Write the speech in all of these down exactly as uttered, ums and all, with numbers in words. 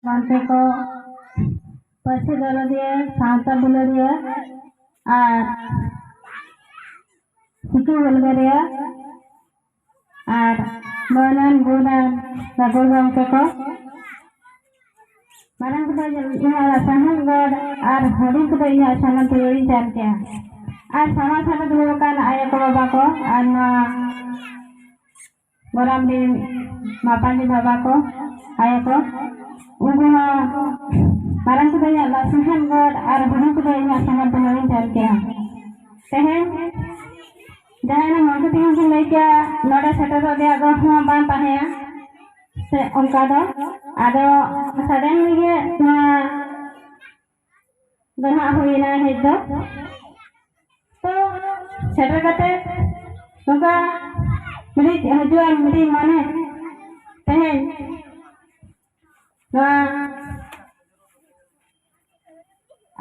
ᱜᱚᱢᱠᱮ ᱠᱚ, ᱯᱟᱹᱨᱥᱤ ᱫᱚᱨᱚᱫᱤᱭᱟᱹ, ᱥᱟᱶᱛᱟ ᱫᱩᱞᱟᱹᱲᱤᱭᱟᱹ ᱟᱨ ᱪᱤᱠᱤ ᱦᱩᱞᱜᱟᱹᱨᱤᱭᱟᱹ ᱟᱨ ᱢᱟᱹᱱᱟᱱ ᱜᱩᱱᱟᱱ ᱜᱟᱹᱠᱷᱩᱲ ᱜᱚᱢᱠᱮ ᱠᱚ, ᱢᱟᱨᱟᱝ ᱠᱚᱫᱚ ᱤᱧᱟᱹᱜ ᱥᱟᱱᱟᱢ ᱜᱚᱰ ᱟᱨ ᱦᱩᱰᱤᱧ ᱠᱚᱫᱚ ᱤᱧᱟᱹᱜ ᱥᱟᱱᱟᱢ ᱛᱩᱭᱩᱲᱤᱧ ᱪᱟᱞ ᱠᱮᱜᱼᱟ᱾ ᱟᱨ ᱥᱟᱢᱟᱝ ᱥᱟᱢᱟᱝ ᱫᱩᱲᱩᱵ ᱟᱠᱟᱱ ᱟᱭᱳ ᱠᱚ, ᱵᱟᱵᱟ ᱠᱚ ᱟᱨ ᱱᱚᱣᱟ ᱜᱚᱨᱟᱢ ᱨᱮᱱ ᱢᱟᱯᱟᱧ ᱵᱟᱵᱟ ᱠᱚ, ᱟᱭᱳ ᱠᱚ, ᱩᱱᱠᱩ ᱦᱚᱸ ᱢᱟᱨᱟᱝ ᱠᱚᱫᱚ ᱤᱧᱟᱹᱜ ᱞᱟᱥᱟᱱ ᱜᱚᱰ ᱟᱨ ᱦᱩᱰᱤᱧ ᱠᱚᱫᱚ ᱤᱧᱟᱹᱜ ᱥᱟᱱᱟᱢ ᱛᱩᱭᱩᱲᱤᱧ ᱪᱟᱞ ᱠᱮᱜᱼᱟ᱾ ᱛᱮᱦᱮᱧ ᱡᱟᱦᱟᱸᱭ ᱢᱚᱱᱛᱨᱤ ᱛᱟᱹᱠᱤᱱ ᱠᱤᱱ ᱞᱟᱹᱭ ᱠᱮᱜᱼᱟ, ᱱᱚᱰᱮ ᱥᱮᱴᱮᱨᱚᱜ ᱨᱮᱭᱟᱜ ᱫᱚ ᱦᱚᱸ ᱵᱟᱝ ᱛᱟᱦᱮᱸᱭᱟ ᱥᱮ ᱚᱱᱠᱟ ᱫᱚ, ᱟᱫᱚ ᱥᱟᱰᱮᱱ ᱜᱮ ᱱᱚᱣᱟ ᱫᱚ ᱱᱟᱦᱟᱜ ᱦᱩᱭᱮᱱᱟ ᱦᱮᱡ ᱫᱚ᱾ ᱛᱚ ᱥᱮᱴᱮᱨ ᱠᱟᱛᱮ ᱱᱚᱝᱠᱟ ᱢᱤᱫᱴᱤᱡ ᱦᱤᱡᱩᱜᱼᱟ, ᱢᱤᱫᱴᱤᱡ ᱢᱚᱱᱮ ᱛᱮᱦᱮᱧ ᱱᱚᱣᱟ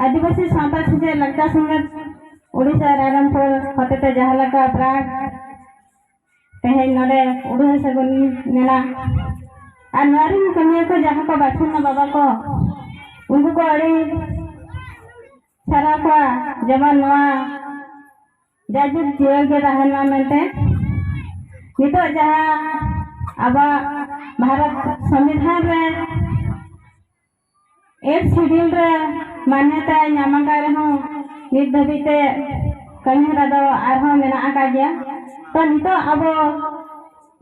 ᱟᱹᱫᱤᱵᱟᱹᱥᱤ ᱥᱟᱶᱛᱟ ᱥᱮᱪᱮᱫ ᱞᱟᱠᱪᱟᱨ ᱥᱚᱝᱜᱚᱛ ᱳᱰᱤᱥᱟ ᱨᱟᱭᱨᱚᱝᱯᱩᱨ ᱦᱚᱛᱮᱛᱮ ᱡᱟᱦᱟᱸ ᱞᱮᱠᱟ ᱯᱨᱟᱜᱽ ᱛᱮᱦᱮᱧ ᱱᱚᱰᱮ ᱩᱰᱩᱠ ᱥᱟᱹᱜᱩᱱ ᱢᱮᱱᱟ᱾ ᱟᱨ ᱱᱚᱣᱟ ᱨᱮᱱ ᱠᱟᱹᱢᱤᱭᱟᱹ ᱠᱚ ᱡᱟᱦᱟᱸ ᱠᱚ ᱵᱟᱪᱷᱚᱱ ᱮᱱᱟ ᱵᱟᱵᱟ ᱠᱚ, ᱩᱱᱠᱩ ᱠᱚ ᱟᱹᱰᱤ ᱥᱟᱨᱦᱟᱣ ᱠᱚᱣᱟ, ᱡᱮᱢᱚᱱ ᱱᱚᱣᱟ ᱡᱟᱭᱡᱩᱜᱽ ᱡᱤᱭᱟᱹᱲ ᱜᱮ ᱛᱟᱦᱮᱱ ᱢᱟ ᱢᱮᱱᱛᱮ᱾ ᱱᱤᱛᱚᱜ ᱡᱟᱦᱟᱸ ᱟᱵᱚᱣᱟᱜ ᱵᱷᱟᱨᱚᱛ ᱥᱚᱝᱵᱤᱫᱷᱟᱱ ᱨᱮ ᱮᱭᱤᱴ ᱥᱤᱰᱤᱭᱩᱞ ᱨᱮ ᱢᱟᱱᱭᱚᱛᱟᱭ ᱧᱟᱢ ᱟᱠᱟᱫ ᱨᱮᱦᱚᱸ, ᱱᱤᱛ ᱫᱷᱟᱹᱵᱤᱡ ᱛᱮ ᱠᱟᱹᱢᱤ ᱦᱚᱨᱟ ᱫᱚ ᱟᱨᱦᱚᱸ ᱢᱮᱱᱟᱜ ᱟᱠᱟᱫ ᱜᱮᱭᱟ᱾ ᱛᱚ ᱱᱤᱛᱚᱜ ᱟᱵᱚ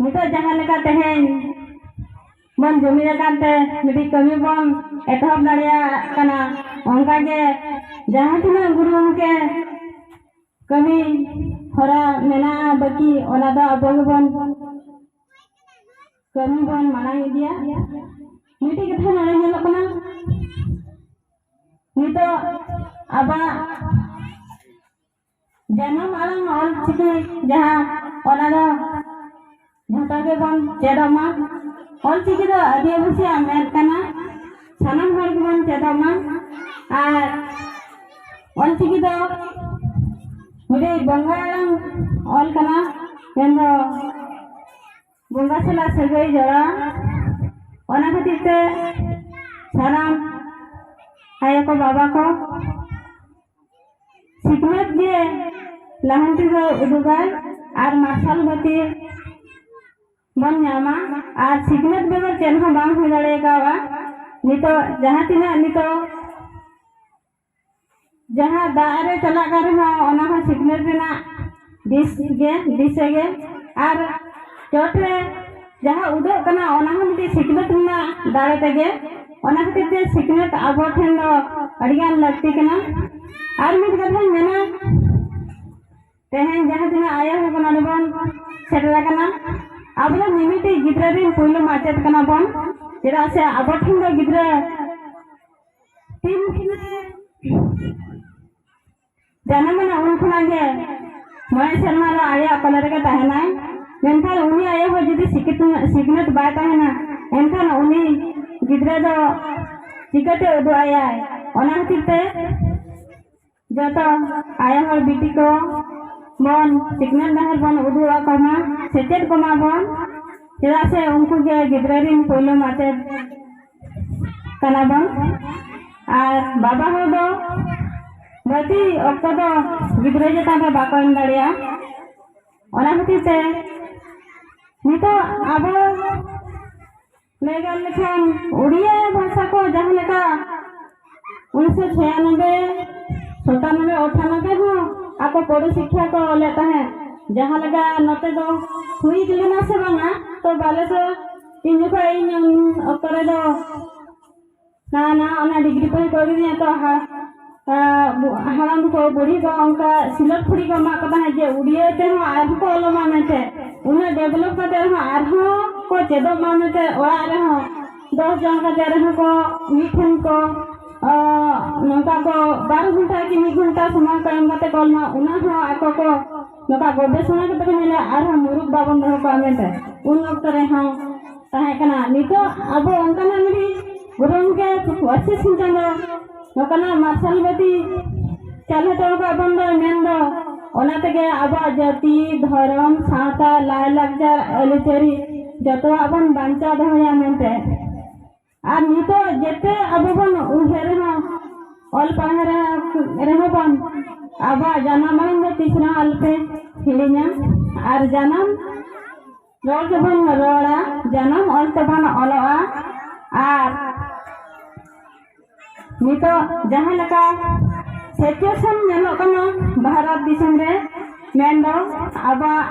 ᱱᱤᱛᱚᱜ ᱡᱟᱦᱟᱸ ᱞᱮᱠᱟ ᱛᱮᱦᱮᱧ ᱵᱚᱱ ᱡᱩᱢᱤᱫ ᱟᱠᱟᱱ ᱛᱮ ᱢᱤᱫᱴᱤᱡ ᱠᱟᱹᱢᱤ ᱵᱚᱱ ᱮᱛᱚᱦᱚᱵ ᱫᱟᱲᱮᱭᱟᱜ ᱠᱟᱱᱟ, ᱚᱱᱠᱟᱜᱮ ᱡᱟᱦᱟᱸ ᱛᱤᱱᱟᱹᱜ ᱜᱩᱨᱩ ᱜᱚᱢᱠᱮ ᱠᱟᱹᱢᱤ ᱦᱚᱨᱟ ᱢᱮᱱᱟᱜᱼᱟ ᱵᱟᱹᱠᱤ, ᱚᱱᱟ ᱫᱚ ᱟᱵᱚ ᱜᱮᱵᱚᱱ ᱠᱟᱹᱢᱤ ᱵᱚᱱ ᱢᱟᱲᱟᱝ ᱤᱫᱤᱭᱟ᱾ ᱢᱤᱫᱴᱤᱡ ᱠᱟᱛᱷᱟ ᱱᱚᱰᱮ ᱧᱮᱞᱚᱜ ᱠᱟᱱᱟ, ᱱᱤᱛᱚᱜ ᱟᱵᱚᱣᱟᱜ ᱡᱟᱱᱟᱢ ᱟᱲᱟᱝ ᱚᱞ ᱪᱤᱠᱤ ᱡᱟᱦᱟᱸ, ᱚᱱᱟ ᱫᱚ ᱡᱷᱚᱛᱚ ᱜᱮᱵᱚᱱ ᱪᱮᱫᱚᱜ ᱢᱟ᱾ ᱚᱞ ᱪᱤᱠᱤ ᱫᱚ ᱟᱹᱫᱤᱵᱟᱹᱥᱤᱭᱟᱜ ᱢᱮᱫ ᱠᱟᱱᱟ, ᱥᱟᱱᱟᱢ ᱦᱚᱲ ᱜᱮᱵᱚᱱ ᱪᱮᱫᱚᱜ ᱢᱟ᱾ ᱟᱨ ᱚᱞ ᱪᱤᱠᱤ ᱫᱚ ᱢᱤᱫᱴᱤᱡ ᱵᱚᱸᱜᱟ ᱟᱲᱟᱝ ᱚᱞ ᱠᱟᱱᱟ, ᱢᱮᱱᱫᱚ ᱵᱚᱸᱜᱟ ᱥᱟᱞᱟᱜ ᱥᱟᱹᱜᱟᱹᱭ ᱡᱚᱲᱟᱣ᱾ ᱚᱱᱟ ᱠᱷᱟᱹᱛᱤᱨ ᱛᱮ ᱥᱟᱱᱟᱢ ᱟᱭᱳ ᱠᱚ, ᱵᱟᱵᱟ ᱠᱚ, ᱥᱤᱠᱷᱱᱟᱹᱛ ᱜᱮ ᱞᱟᱦᱟᱱᱛᱤ ᱫᱚ ᱩᱫᱩᱜᱟᱭ ᱟᱨ ᱢᱟᱨᱥᱟᱞ ᱵᱟᱹᱛᱤ ᱵᱚᱱ ᱧᱟᱢᱟ᱾ ᱟᱨ ᱥᱤᱠᱷᱱᱟᱹᱛ ᱵᱮᱜᱚᱨ ᱪᱮᱫ ᱦᱚᱸ ᱵᱟᱝ ᱦᱩᱭ ᱫᱟᱲᱮ ᱠᱟᱣᱜᱼᱟ᱾ ᱱᱤᱛᱚᱜ ᱡᱟᱦᱟᱸ ᱛᱤᱱᱟᱹᱜ ᱱᱤᱛᱚᱜ ᱡᱟᱦᱟᱸ ᱫᱟᱜ ᱨᱮ ᱪᱟᱞᱟᱜ ᱠᱟᱱ ᱨᱮᱦᱚᱸ, ᱚᱱᱟ ᱦᱚᱸ ᱥᱤᱠᱷᱱᱟᱹᱛ ᱨᱮᱱᱟᱜ ᱫᱤᱥ ᱜᱮ, ᱫᱤᱥᱟᱹ ᱜᱮ᱾ ᱟᱨ ᱪᱚᱴ ᱨᱮ ᱡᱟᱦᱟᱸ ᱩᱰᱟᱹᱜ ᱠᱟᱱᱟ, ᱚᱱᱟ ᱦᱚᱸ ᱢᱤᱫᱴᱤᱡ ᱥᱤᱠᱷᱱᱟᱹᱛ ᱨᱮᱱᱟᱜ ᱫᱟᱲᱮ ᱛᱮᱜᱮ᱾ ᱚᱱᱟ ᱠᱷᱟᱹᱛᱤᱨ ᱛᱮ ᱥᱤᱠᱷᱱᱟᱹᱛ ᱟᱵᱚ ᱴᱷᱮᱱ ᱫᱚ ᱟᱹᱰᱤᱜᱟᱱ ᱞᱟᱹᱠᱛᱤ ᱠᱟᱱᱟ᱾ ᱟᱨ ᱢᱤᱫ ᱠᱟᱛᱷᱟᱧ ᱢᱮᱱᱟ, ᱛᱮᱦᱮᱧ ᱡᱟᱦᱟᱸ ᱛᱤᱱᱟᱹᱜ ᱟᱭᱳ ᱦᱚᱲ ᱠᱚ ᱱᱚᱰᱮ ᱵᱚᱱ ᱥᱮᱴᱮᱨ ᱟᱠᱟᱱᱟ, ᱟᱵᱚ ᱫᱚ ᱢᱤᱢᱤᱫᱴᱤᱡ ᱜᱤᱫᱽᱨᱟᱹ ᱨᱮᱱ ᱯᱩᱭᱞᱩ ᱢᱟᱪᱮᱫ ᱠᱟᱱᱟ ᱵᱚᱱ᱾ ᱪᱮᱫᱟᱜ ᱥᱮ ᱟᱵᱚ ᱴᱷᱮᱱ ᱫᱚ ᱜᱤᱫᱽᱨᱟᱹ ᱛᱤᱱ ᱡᱟᱱᱟᱢ ᱮᱱᱟ, ᱩᱱ ᱠᱷᱚᱱᱟᱜ ᱜᱮ ᱢᱚᱬᱮ ᱥᱮᱨᱢᱟ ᱫᱚ ᱟᱭᱳᱣᱟᱜ ᱠᱚᱞᱮ ᱨᱮᱜᱮ ᱛᱟᱦᱮᱱᱟᱭ᱾ ᱢᱮᱱᱠᱷᱟᱱ ᱩᱱᱤ ᱟᱭᱳ ᱦᱚᱸ ᱡᱩᱫᱤ ᱥᱤᱠᱷᱱᱟᱹᱛ, ᱥᱤᱠᱷᱱᱟᱹᱛ ᱵᱟᱭ ᱛᱟᱦᱮᱱᱟ, ᱮᱱᱠᱷᱟᱱ ᱩᱱᱤ ᱜᱤᱫᱽᱨᱟᱹ ᱫᱚ ᱪᱤᱠᱟᱹᱛᱮ ᱩᱫᱩᱜ ᱟᱭᱟᱭ? ᱚᱱᱟ ᱠᱷᱟᱹᱛᱤᱨ ᱛᱮ ᱡᱚᱛᱚ ᱟᱭᱳ ᱦᱚᱲ ᱵᱤᱴᱤ ᱠᱚ ᱵᱚᱱ ᱥᱤᱠᱷᱱᱟᱹᱛ ᱰᱟᱦᱟᱨ ᱵᱚᱱ ᱩᱫᱩᱜ ᱟᱠᱚ ᱢᱟ, ᱥᱮᱪᱮᱫ ᱠᱚᱢᱟ ᱵᱚᱱ, ᱪᱮᱫᱟᱜ ᱥᱮ ᱩᱱᱠᱩ ᱜᱮ ᱜᱤᱫᱽᱨᱟᱹ ᱨᱤᱱ ᱯᱳᱭᱞᱳ ᱢᱟᱪᱮᱫ ᱠᱟᱱᱟ ᱵᱚᱱ᱾ ᱟᱨ ᱵᱟᱵᱟ ᱦᱚᱲ ᱫᱚ ᱵᱟᱹᱲᱛᱤ ᱚᱠᱛᱚ ᱫᱚ ᱜᱤᱫᱽᱨᱟᱹ ᱪᱮᱛᱟᱱ ᱨᱮ ᱵᱟᱠᱚ ᱮᱢ ᱫᱟᱲᱮᱭᱟᱜᱼᱟ᱾ ᱚᱱᱟ ᱠᱷᱟᱹᱛᱤᱨ ᱛᱮ ᱱᱤᱛᱚᱜ ᱟᱵᱚ ᱞᱟᱹᱭ ᱜᱟᱱ ᱞᱮᱠᱷᱟᱱ ᱩᱲᱤᱭᱟ ᱵᱷᱟᱥᱟ ᱠᱚ ᱡᱟᱦᱟᱸ ᱞᱮᱠᱟ ᱩᱱᱤᱥᱥᱚ ᱪᱷᱤᱭᱟᱱᱚᱵᱵᱳᱭ, ᱥᱟᱛᱟᱱᱚᱵᱵᱳᱭ, ᱟᱴᱷᱟᱱᱚᱵᱵᱳᱭ ᱦᱚᱸ ᱟᱠᱚ ᱯᱚᱨᱤ ᱥᱤᱠᱠᱷᱟ ᱠᱚ ᱚᱞᱮᱫ ᱛᱟᱦᱮᱸᱫ, ᱡᱟᱦᱟᱸ ᱞᱮᱠᱟ ᱱᱚᱛᱮ ᱫᱚ ᱦᱩᱭ ᱞᱮᱱᱟ ᱥᱮ ᱵᱟᱝᱟ, ᱛᱚ ᱵᱟᱞᱮᱥᱚᱨ ᱤᱧ ᱡᱚᱠᱷᱚᱱ ᱤᱧ ᱩᱱ ᱚᱠᱛᱚ ᱨᱮᱫᱚ ᱱᱟ ᱱᱟ ᱚᱱᱟ ᱰᱤᱜᱽᱨᱤ ᱯᱚᱨᱤ ᱠᱚ ᱟᱹᱜᱩᱫᱤᱧᱟ, ᱛᱚ ᱦᱟ-, ᱟ, ᱵᱩ-, ᱦᱟᱲᱟᱢ ᱠᱚ ᱵᱩᱲᱦᱤ ᱠᱚ ᱚᱱᱠᱟ ᱥᱤᱞᱚᱴ ᱠᱷᱩᱲᱤ ᱠᱚ ᱮᱢᱟᱜ ᱠᱚ ᱛᱟᱦᱮᱸᱫ ᱡᱮ ᱩᱲᱤᱭᱟᱹ ᱛᱮᱦᱚᱸ ᱟᱨᱦᱚᱸ ᱠᱚ ᱚᱞᱚᱜ ᱢᱟ ᱢᱮᱱᱛᱮ, ᱩᱱᱟᱹᱜ ᱰᱮᱵᱷᱞᱚᱯ ᱠᱟᱛᱮ ᱨᱮᱦᱚᱸ ᱟᱨᱦᱚᱸ ᱠᱚ ᱪᱮᱫᱚᱜ ᱢᱟ ᱢᱮᱱᱛᱮ, ᱚᱲᱟᱜ ᱨᱮᱦᱚᱸ ᱫᱚᱥ ᱡᱚᱱ ᱠᱟᱛᱮ ᱨᱮᱦᱚᱸ ᱠᱚ ᱢᱤᱫ ᱴᱷᱮᱱ ᱠᱚ, ᱟ, ᱱᱚᱝᱠᱟ ᱠᱚ ᱵᱟᱨ ᱜᱷᱚᱱᱴᱟ ᱠᱤ ᱢᱤᱫ ᱜᱷᱚᱱᱴᱟ ᱥᱚᱢᱚᱭ ᱠᱚ ᱮᱢ ᱠᱟᱛᱮ ᱠᱚ ᱚᱞ ᱢᱟ, ᱚᱱᱟ ᱦᱚᱸ ᱟᱠᱚ ᱠᱚ ᱱᱚᱝᱠᱟ ᱜᱚᱵᱮᱥᱚᱱᱟ ᱠᱟᱛᱮ ᱠᱚ ᱧᱮᱞᱟ ᱟᱨᱦᱚᱸ ᱢᱩᱨᱩᱠ ᱵᱟᱵᱚᱱ ᱫᱚᱦᱚ ᱠᱚᱣᱟ ᱢᱮᱱᱛᱮ᱾ ᱩᱱ ᱚᱠᱛᱚ ᱨᱮᱦᱚᱸ ᱛᱟᱦᱮᱸ ᱠᱟᱱᱟ᱾ ᱱᱤᱛᱚᱜ ᱟᱵᱚ ᱚᱱᱠᱟᱱᱟᱜ ᱢᱤᱫᱴᱤᱡ ᱜᱩᱨᱩ ᱜᱚᱢᱠᱮ ᱯᱟᱹᱨᱥᱤ ᱥᱤᱧᱪᱟᱸᱫᱚ ᱱᱚᱝᱠᱟᱱᱟᱜ ᱢᱟᱨᱥᱟᱞ ᱵᱟᱹᱛᱤ ᱪᱟᱞ ᱦᱚᱴᱚ ᱟᱠᱟᱫ ᱵᱚᱱ ᱫᱚ ᱢᱮᱱᱫᱚ, ᱚᱱᱟ ᱛᱮᱜᱮ ᱟᱵᱚᱣᱟᱜ ᱡᱟᱹᱛᱤ, ᱫᱷᱚᱨᱚᱢ, ᱥᱟᱶᱛᱟ, ᱞᱟᱭᱼᱞᱟᱠᱪᱟᱨ, ᱟᱹᱨᱤᱪᱟᱹᱞᱤ ᱡᱚᱛᱚᱣᱟᱜ ᱵᱚᱱ ᱵᱟᱧᱪᱟᱣ ᱫᱚᱦᱚᱭᱟ ᱢᱮᱱᱛᱮ᱾ ᱟᱨ ᱱᱤᱛᱚᱜ ᱡᱮᱛᱮ ᱟᱵᱚ ᱵᱚᱱ ᱩᱭᱦᱟᱹᱨ ᱨᱮᱦᱚᱸ, ᱚᱞ ᱯᱟᱲᱦᱟᱣ ᱨᱮᱦᱚᱸ ᱵᱚᱱ, ᱟᱵᱚᱣᱟᱜ ᱡᱟᱱᱟᱢ ᱟᱲᱟᱝ ᱫᱚ ᱛᱤᱥ ᱨᱮᱦᱚᱸ ᱟᱞᱚᱯᱮ ᱦᱤᱲᱤᱧᱟ᱾ ᱟᱨ ᱡᱟᱱᱟᱢ ᱨᱚᱲ ᱜᱮᱵᱚᱱ ᱨᱚᱲᱟ, ᱡᱟᱱᱟᱢ ᱚᱞ ᱛᱮᱵᱚᱱ ᱚᱞᱚᱜᱼᱟ᱾ ᱟᱨ ᱱᱤᱛᱚᱜ ᱡᱟᱦᱟᱸ ᱞᱮᱠᱟ situation ᱧᱮᱞᱚᱜ ᱠᱟᱱᱟ ᱵᱷᱟᱨᱚᱛ ᱫᱤᱥᱚᱢ ᱨᱮ, ᱢᱮᱱᱫᱚ ᱟᱵᱚᱣᱟᱜ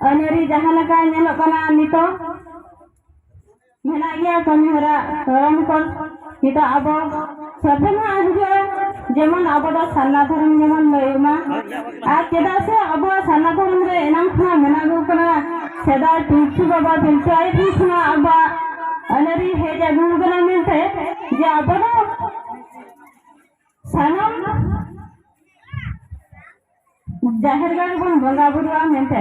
ᱟᱹᱱᱟᱹᱨᱤ ᱡᱟᱦᱟᱸ ᱞᱮᱠᱟ ᱧᱮᱞᱚᱜ ᱠᱟᱱᱟ ᱱᱤᱛᱚᱜ, ᱢᱮᱱᱟᱜ ᱜᱮᱭᱟ ᱠᱟᱹᱢᱤ ᱦᱚᱨᱟ ᱫᱷᱚᱨᱚᱢ ᱠᱚ᱾ ᱱᱤᱛᱚᱜ ᱟᱵᱚ ᱥᱚᱨᱵᱚᱱᱟ ᱦᱤᱡᱩᱜᱼᱟ, ᱡᱮᱢᱚᱱ ᱟᱵᱚ ᱫᱚ ᱥᱟᱨᱱᱟ ᱫᱷᱚᱨᱚᱢ ᱜᱮᱵᱚᱱ ᱞᱟᱹᱭ ᱢᱟ᱾ ᱟᱨ ᱪᱮᱫᱟᱜ ᱥᱮ ᱟᱵᱚᱣᱟᱜ ᱥᱟᱨᱱᱟ ᱫᱷᱚᱨᱚᱢ ᱨᱮ ᱮᱱᱟᱝ ᱠᱷᱚᱱᱟᱜ ᱢᱮᱱᱟᱜ ᱟᱹᱜᱩ ᱠᱟᱱᱟ, ᱥᱮᱫᱟᱭ ᱯᱤᱞᱪᱩ ᱵᱟᱵᱟ ᱯᱤᱞᱪᱩ ᱟᱭᱳ ᱴᱷᱮᱱ ᱠᱷᱚᱱᱟᱜ ᱟᱵᱚᱣᱟᱜ ᱟᱹᱱᱟᱹᱨᱤ ᱦᱮᱡ ᱟᱹᱜᱩ ᱠᱟᱱᱟ ᱢᱮᱱᱛᱮ, ᱡᱮ ᱟᱵᱚ ᱫᱚ ᱥᱟᱱᱟᱢ ᱡᱟᱦᱮᱨ ᱜᱟᱲ ᱨᱮᱵᱚᱱ ᱵᱚᱸᱜᱟ ᱵᱩᱨᱩᱜᱼᱟ ᱢᱮᱱᱛᱮ᱾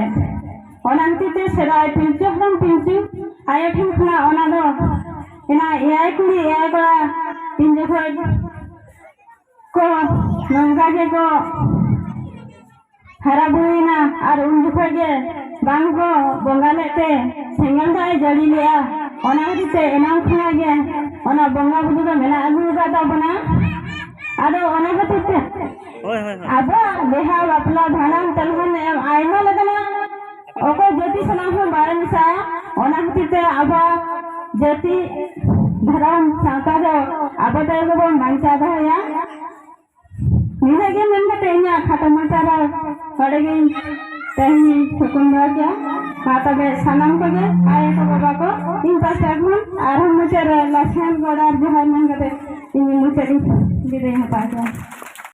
ᱚᱱᱟ ᱠᱷᱟᱹᱛᱤᱨ ᱛᱮ ᱥᱮᱫᱟᱭ ᱯᱤᱞᱪᱩ ᱦᱟᱲᱟᱢ ᱯᱤᱞᱪᱩ ᱟᱭᱳ ᱴᱷᱮᱱ ᱠᱷᱚᱱᱟᱜ ᱚᱱᱟ ᱫᱚ ᱮᱱᱟ ᱮᱭᱟᱭ ᱠᱩᱲᱤ ᱮᱭᱟᱭ ᱠᱚᱲᱟ ᱛᱤᱱ ᱡᱚᱠᱷᱚᱡ ᱠᱚ ᱱᱚᱝᱠᱟ ᱜᱮᱠᱚ ᱦᱟᱨᱟ ᱵᱩᱨᱩᱭᱮᱱᱟ ᱟᱨ ᱩᱱ ᱡᱚᱠᱷᱚᱡ ᱜᱮ ᱵᱟᱝ ᱠᱚ ᱵᱚᱸᱜᱟ ᱞᱮᱫ ᱛᱮ ᱥᱮᱸᱜᱮᱞ ᱫᱟᱜ ᱮ ᱡᱟᱹᱲᱤ ᱞᱮᱜᱼᱟ᱾ ᱚᱱᱟ ᱠᱷᱟᱹᱛᱤᱨ ᱛᱮ ᱮᱱᱟᱝ ᱠᱷᱚᱱᱟᱜ ᱜᱮ ᱚᱱᱟ ᱵᱚᱸᱜᱟ ᱵᱩᱨᱩ ᱫᱚ ᱢᱮᱱᱟᱜ ᱟᱹᱜᱩ ᱟᱠᱟᱫ ᱛᱟᱵᱚᱱᱟ᱾ ᱟᱫᱚ ᱚᱱᱟ ᱠᱷᱟᱹᱛᱤᱨ ᱛᱮ ᱦᱳᱭ, ᱦᱳᱭ, ᱦᱳᱭ᱾ ᱟᱵᱚᱣᱟᱜ ᱵᱤᱦᱟ, ᱵᱟᱯᱞᱟ, ᱵᱷᱟᱸᱰᱟᱱ, ᱛᱮᱞᱦᱚᱱ ᱮᱢ ᱟᱭᱢᱟ ᱞᱮᱠᱟᱱᱟᱜ ᱚᱠᱚᱭ ᱡᱟᱹᱛᱤ ᱥᱟᱞᱟᱜ ᱦᱚᱸ ᱵᱟᱭ ᱢᱮᱥᱟᱜᱼᱟ᱾ ᱚᱱᱟ ᱠᱷᱟᱹᱛᱤᱨ ᱛᱮ ᱟᱵᱚᱣᱟᱜ ᱡᱟᱹᱛᱤ ᱫᱷᱚᱨᱚᱢ ᱥᱟᱶᱛᱟ ᱫᱚ ᱟᱵᱚ ᱛᱮᱜᱮ ᱵᱚᱱ ᱵᱟᱧᱪᱟᱣ ᱫᱚᱦᱚᱭᱟ᱾ ᱱᱤᱱᱟᱹᱜ ᱜᱮ ᱢᱮᱱ ᱠᱟᱛᱮ ᱤᱧᱟᱹᱜ ᱠᱷᱟᱴᱚ ᱢᱟᱪᱷᱟ ᱨᱚᱲ ᱱᱚᱰᱮ ᱜᱤᱧ ᱛᱮᱦᱮᱧ ᱛᱷᱩᱠᱩᱢ ᱫᱚᱦᱚ ᱠᱮᱜᱼᱟ᱾ ᱢᱟ ᱛᱚᱵᱮ ᱥᱟᱱᱟᱢ ᱠᱚᱜᱮ ᱟᱭᱳ ᱠᱚ ᱵᱟᱵᱟ ᱠᱚ ᱤᱧ ᱯᱟᱥᱴᱟ ᱠᱷᱚᱱ ᱟᱨᱦᱚᱸ ᱢᱩᱪᱟᱹᱫ ᱨᱮ ᱞᱟᱥᱟᱲᱦᱮᱫ ᱜᱚᱰ ᱟᱨ ᱡᱚᱦᱟᱨ ᱢᱮᱱ ᱠᱟᱛᱮ ᱤᱧ ᱢᱩᱪᱟᱹᱫ ᱤᱧ ᱵᱤᱫᱟᱹᱭ ᱦᱟᱛᱟᱣ ᱠᱮᱜᱼᱟ᱾